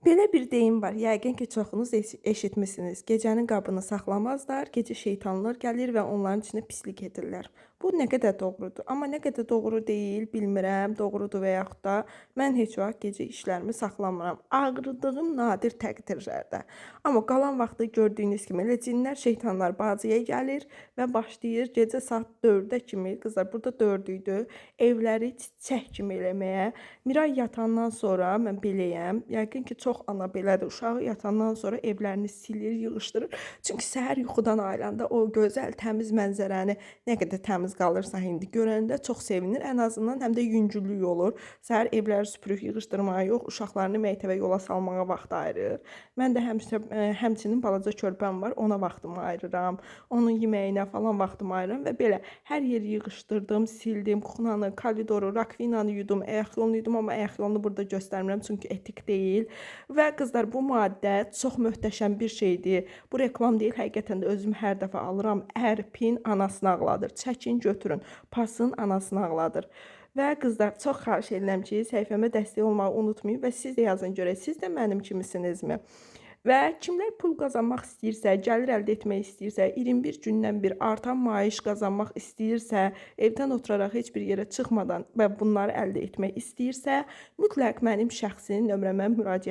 Belə bir deyim var, yəqin ki, çoxunuz eşitmisiniz. Gecənin qabını saxlamazlar, gecə şeytanlar gəlir və onların içinə pislik edirlər. Bu nə qədər doğrudur, amma nə qədər doğru deyil, bilmirəm, doğrudur və yaxud da mən heç vaxt gecə işlərimi saxlamıram. Ağrıdığım nadir təqdirlərdə. Amma qalan vaxtı gördüyünüz kimi elə cinlər, şeytanlar bacıya gəlir və başlayır gecə saat 4-ə kimi, qızlar burada 4 idi, evləri çiçək kimi eləməyə. Miray yatandan sonra mən beləyəm. Yəqin ki, çox ana belədir. Uşağı yatandan sonra evlərini silir, yığışdırır. Çünki səhər yuxudan ayılanda o gözəl, təmiz mənzərəni nə qədər təmiz qalırsa indi görəndə çox sevinir. Ən azından həm də yüngüllük olur. Səhər evləri süpürüb yığışdırmağa yox, uşaqlarını məktəbə yola salmağa vaxt ayırır. Mən də həmişə həmçinin balaca körpəm var, ona vaxtımı ayırıram. Onun yeməyinə falan vaxtımı ayırıram və belə hər yeri yığışdırdım, sildim, kuxnanı, koridoru, rakvinanı yudum, ayaq yolunu yudum, amma ayaq yolunu burada göstərmirəm çünki etik deyil. Və qızlar, bu maddə çox möhtəşəm bir şeydir. Bu reklam deyil, həqiqətən də özüm hər dəfə alıram. Ərpin anasını ağladır. Çəkin, götürün. Pasın anasını ağladır. Və qızlar, çox xahiş edirəm ki, səhifəmə dəstək olmağı unutmayın və siz də yazın görək, siz də mənim kimisinizmi? Və kimlər pul qazanmaq istəyirsə, gəlir əldə etmək istəyirsə, 21 gündən bir artan maaş qazanmaq istəyirsə, evdən oturaraq heç bir yerə çıxmadan və bunları əldə etmək istəyirsə, mütləq mənim şəxsi nömrəmə müraciət